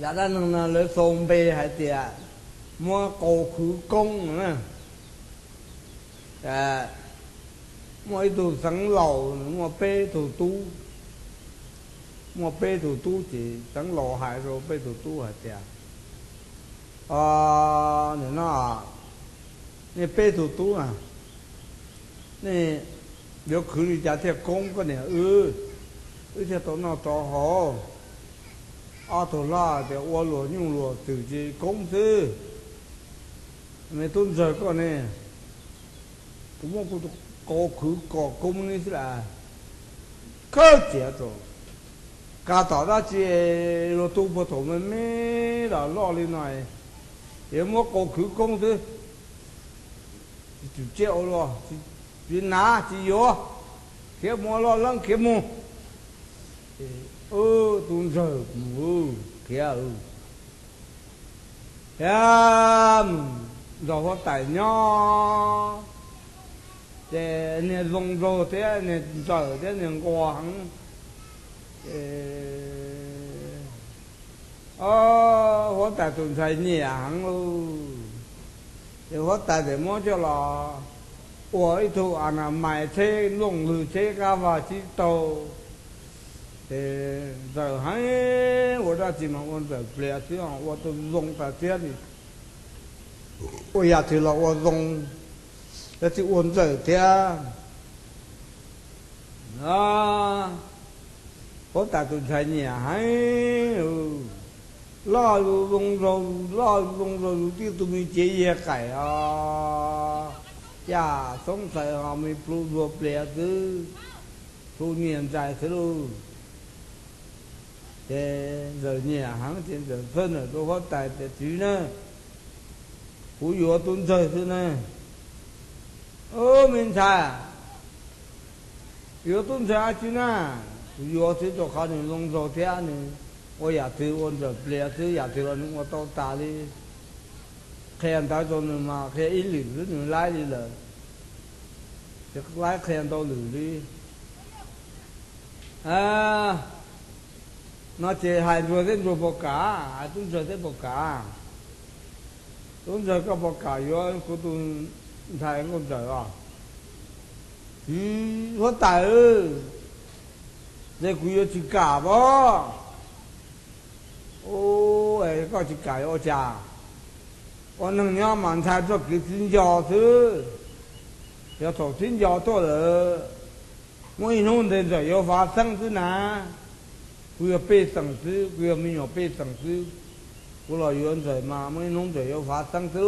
Zaj dab neeg no lawv sau npe hais tias muab qau khwv koob na. Muaj ib tug xeev laus muaj peb tug tub, muaj peb tug tub ces xeev laus hais rau peb tug tub hais tias, o, nim no nej peb tug tub na, nej yuav khwv li cas thiaj koob koj niam wb, wb thiaj tau noj tau haus. Ob tug hlob tias ua luag nyuj luag twm ces koob xwb. Me tub ntxawg koj ne, kuv muab kuv tus qau khwv kom koob li xwb las, khawb txiav rau, kav tom dab tsi, luag tu puag thaum me me los loj li no, yuav muab qau khwv koob xwb, tsis tsum tsiaj ua luaj, tsis hnav tsis yuav, khiav mus ua loj leeb khiav mus. Tus ntxawg mus khiav, khiav mus nrog huab tais nyob, ces niag zoo nraug thiab niag ntxawm thiab niag nquag heev. Huab tais tus ntxhais nyiam heev lauj, ces huab tais txawm muab coj los ua ib tug a na mais tsheb nplooj lwg tsheb qab vag tsib taug. Ces ntxawm heev, ua dab tsi mas ua ntxawm plias xwb, ua tau zoo tas thiab li, ua yam twg los ua zoo, yog tsis ua ntxawm thiab. Huab tais tus ntxhais nyiam heev, loj zoo zoo, loj zoo zoo zus tib tug me cev yiag qaim os, yam xoob txhais ho me plhu zuag plias xwb, plhu nyias ntsais xwb lauj. Ces ntxawm nyiam heev ces ntxawm txhawb ntawm rau huab tais tias, Txiv na, kuv yuav tub ntxawg xwb na. Ub, me ntxhais, yuav tub ntxawg dab tsi na? Kuv yuav xwb rau qhov nws zoo nraug thiab nws ua yam twg ua ntxawm plias xwb, yam twg los nws ua tau tas li. Qhia ntawv rau nws mas qhia ib lwm xwb nws laib li lawm, tsis laib qhia ntau lwm li. No ces hais ntsuag thiab ntsuag puas kam, hais tub ntxawg thiab puas kam? Tub ntxawg, koj puas kam yuav kuv tus ntxhais nkauj ntxawm os? Huab tais, ces kuv yuav tsis kam pob. Ub, koj tsis kam yuav ua cas? Ua neeg nyob mas ntshai txoj kev txwv nco xwb. Yog thaum txwv nco tuaj lawm, muaj ib hnub ntshe ntxawm yuav fav xeeb xwb na. Kuv yog pej xeem xwb, kuv yog me nyuam pej xeem xwb, kuv los yuav ntxawm mas muaj ib hnub ntxawm yuav fav xeeb xwb.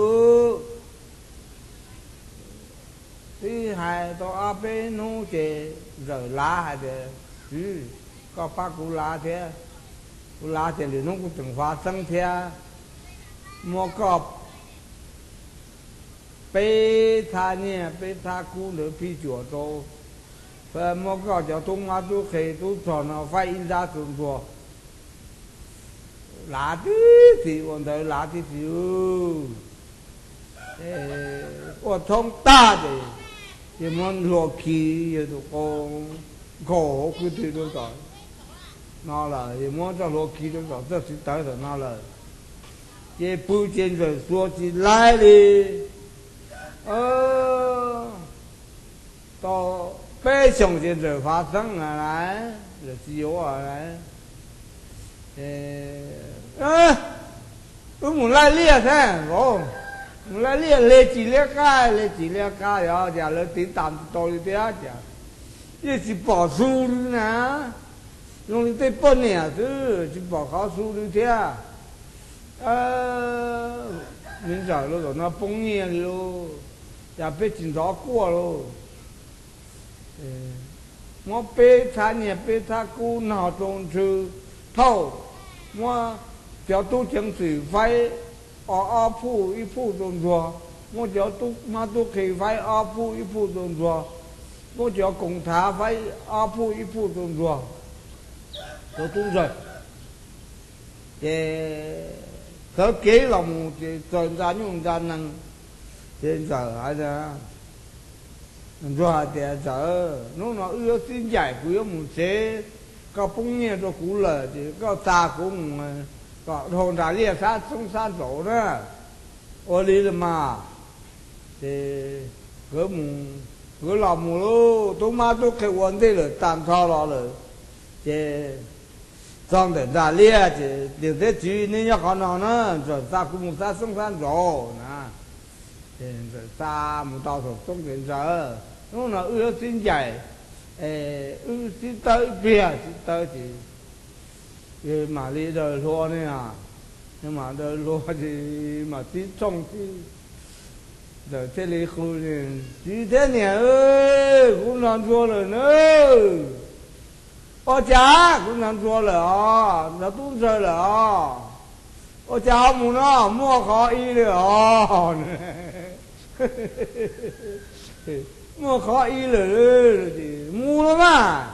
Twb hais tau ob peb hnub ces ntxawm lav hais tias, Txiv, koj pab kuv lav thiab, kuv lav ces lwm hnub kuv tseem fav xeeb thiab. Muab koj peb txhab nyiaj peb txhab kub ntawd phij cuam rau, muab koj cov tub mab tub qhe tub rog no faib ib nrab rau ntsuag. Lav tib si, ua ntawd lav tib si. Ua thoob tag ces yawg muab hlua khi yawg tus qau nkaus hauv kwv tw rau tom no lawm, yawg muab txoj hlua khi rau tom txoj txiv tawv tom no lawm. Ces pw ces ntxawm xuas tsis laib li. Tau peb xyoos ces ntxawm fav xeeb lawm, ntxawm tsis yuav lawm. Wb mus laij liaj thiab, mus laij liaj hle tsis liab qab, hle tsis liab qab, yog cas lawv tiv tas tsis tau li thiab, cas yeej tsis pom xu li na. Zoo li tej poj niam xwb, tsis pom qhov xu li thiab. Me ntxawm lauj, zaum no poob nyiaj li lauj, cas peb tsis nrov quaj lauj. Muab peb txhab nyiaj peb txhab kub nog rau ntsw thauj, muab cov tub ceev xwm faib ob phuj ib phuj rau ntsuag, muab cov tub mab tub qhe faib ob phuj ib phuj rau ntsuag, muab cov koom thav faib ob phuj ib phuj rau ntsuag, rau tub ntxawg. Ces sawv kev los mus ces txawm ntxa nyuj ntxa nees, ces ntxawm hais tias, ntsuag hais tias, Ntxawm, hnub no wb yuav xib ncaim, kuv yuav mus tsev, koj poob nyiaj rau kuv lawm ces koj xa kuv mus kom dhau nram liaj sab xoob sab ntsaum na. Ua li los mas, ces nkawd mus, nkawd los mus lub tub mab tub qhe ua ntej lawm tag nrho los lawm, ces txog ntawm nram liaj ces tias, Teb tswv, neb nyob qhov no na, ntxawm xa kuv mus sab xoob sab ntsaum na. Ces ntxawm xa mus tau saum xoob ces, Ntxawm, hnub no wb yuav sib ncaim, wb sib tawb ib pliag, sib tawb ces mam li daws hlua ne. Mas daws hlua ces mam sib tshooj xwb. Ntxawm thiaj li qw, Txiv thiab niam, kuv nrog ntsuag lawm na. Ua cas? Kuv nrog ntsuag lawm os, nrog tub ntsuag lawm os. Ua cas ho mus no, muaj qhov ib lawm os. Muaj qhov ib lawm, mus los mas.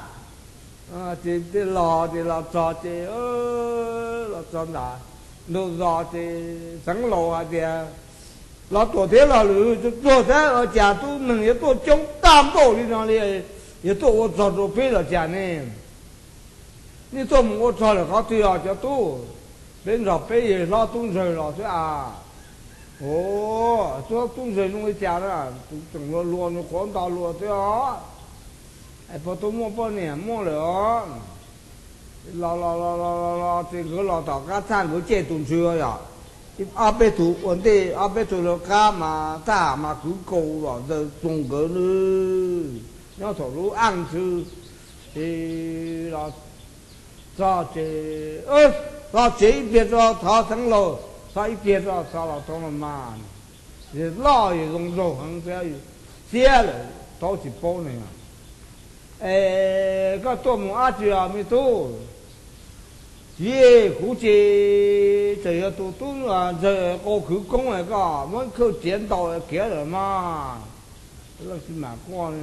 Ces los ces los txog ces, los txog ntawm ntug zos ces xeev laus hais tias, Los Tuam thiab Los Lwm, tsuag tsuag saib ua cas tub neeg yuav tuaj coob tag npaum li no li, yuav tuaj ua txog rau peb los cas ne? Nej tuaj mus ua txog lawm qhov twg os cov tub? Peb nrog peb yawg hlob tub ntsuag los xwb as. Ua, tub hlob tub ntsuag zoo li cas na? Tus tseem luag luag, nws qhuav nto luag xwb os. Es puas tau muaj poj niam? Muaj lawm os. Los los los los los los ces nkawd los tom qab txaj, nkawd caij tus ntxhw yom, ob peb tug ua ntej, ob peb tug rau qab mas thaj mas kwv kaus los ntxaws txoos nkawd nyob thaum lub aj ntxhw. Ces los txog ces, txog tsev ib pliag tso thov xeev laus, txog ib pliag tso txog los tau los mas, loj yus zoo nraug heev thiab, xiab lawm taub tsis paub ne. Es koj tuaj mus dab tsi os me tub? Txiv, kuv ces tseem yog tus tub ntxawg qau khwv koob es koj muab khawj txiav ntaus khiav lawm mas. Leej txiv mam quaj,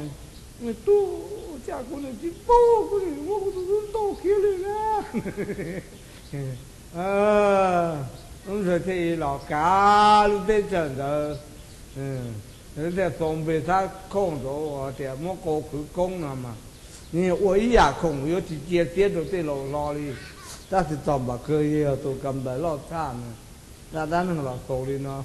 Me tub, cas kuv niam tsis paub, kuv niam muab kuv tus tub ntaus khiav li na. Lub ntxawg thiaj li los kav lub teb chaws ntawd, lub teb chaws Xoo Npe Thab Khauj ntawd tias muab qau khwv koob no mas, nws ua ib yam khoom yuav tsis cia txiav rau tej laus hlo li. Tab sis txog npam kawg yog tus kam nplaim loj tshaj na, dab dab neeg los xaus li no.